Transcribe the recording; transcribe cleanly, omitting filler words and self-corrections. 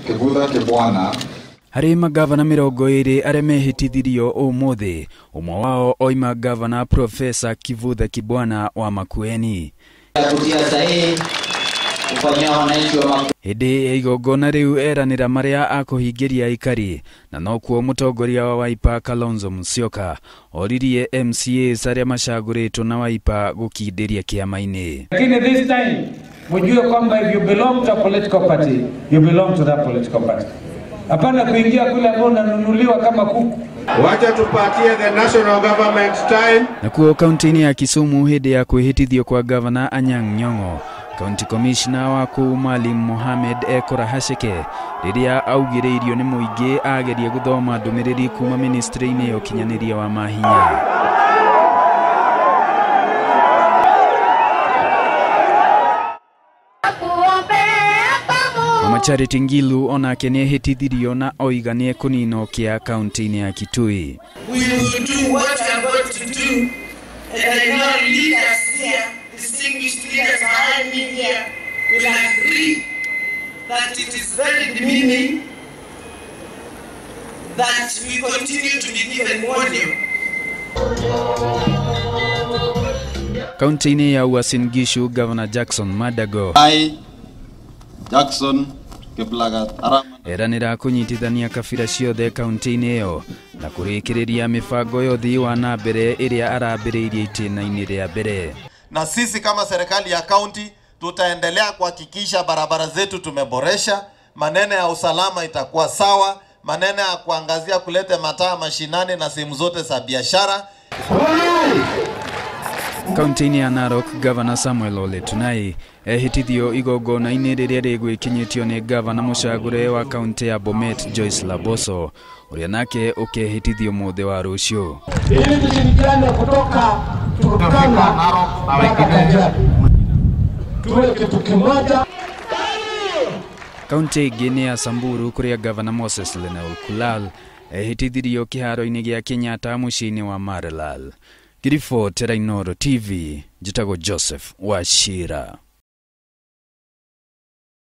Kivutha Kibwana. Harĩ magavana 20 arĩa mehĩtithirio ũmũthĩ, ũmwe wao oima gavana Profesa Kivutha Kibwana wa Makueni. Kutia sahihi kufanyia wananchi wa Makueni. Hĩndĩ ya igongona rĩu eranĩra marĩa akũhingĩria aikari, na nokuo mũtongoria wa Wiper Kalonzo Musyoka oririe MCAs arĩa macagũrĩtwo na Wiper gũkindĩria kĩama-inĩ. Lakini this time mjue kwamba if you belong to a political party, you belong to that political party. Hapana kuingia kule ambao unanunuliwa kama kuku. Wacha tupatie the national government time. Nakuo kaunti-inĩ ya Kisumu hĩndĩ ya kwĩhĩtithio kwa gavana Anyang' Nyong'o, County Commissioner wa kũu Maalim Mohamed ekora haceke rĩrĩa augĩrĩirio nĩ mũingĩ agerie gũthoma ndũmĩrĩri kuma ministry-inĩ ya ũkinyanĩria wa mahinya. Mama Charity Ngilu onake nĩehĩtithirio na oiga nĩekũninwo kĩa kaunti-inĩ ya Kitui. We will do what we are going to do, and I know leaders here, distinguished leaders behind me here, will agree that it is very demeaning that we continue to be given warning. Kaunti-inĩ ya Uasin Gishu, Governor Jackson Madago I, Jackson Kiplagat Arama, eranĩra kũnyitithania kabira ciothe kaunti-inĩ ĩyo na kũrĩkĩrĩria mĩbango ya ũthii wa na mbere ĩrĩa arambĩrĩirie itĩna-inĩ rĩa mbere. Na sisi kama serikali ya kaunti tutaendelea kuhakikisha barabara zetu tumeboresha, maneno ya usalama itakuwa sawa, maneno ya kuangazia kulete mataa mashinani na sehemu zote za biashara. Kaunti-inĩ ya Narok, Governor Samuel Ole Tunai ehĩtithio igongona-inĩ rĩrĩa rĩgwĩkinyĩtio nĩ gavana mũcagũre wa kaunti ya Bomet Joyce Laboso, ũrĩa nake ũkehĩtithio mũthĩ wa rũciũ. Ili tushirikiane kutoka Turkana mpaka Kajiado, tuwe kitu kimoja. Kaunti ĩngĩ nĩ ya Samburu kũrĩa Governor Moses Lenol Kulal ehĩtithirio kĩharo-inĩ gĩa Kenyatta mũciĩ-inĩ wa Maralal. Ngiribotera Inooro TV, njĩtagwo Joseph Wachira.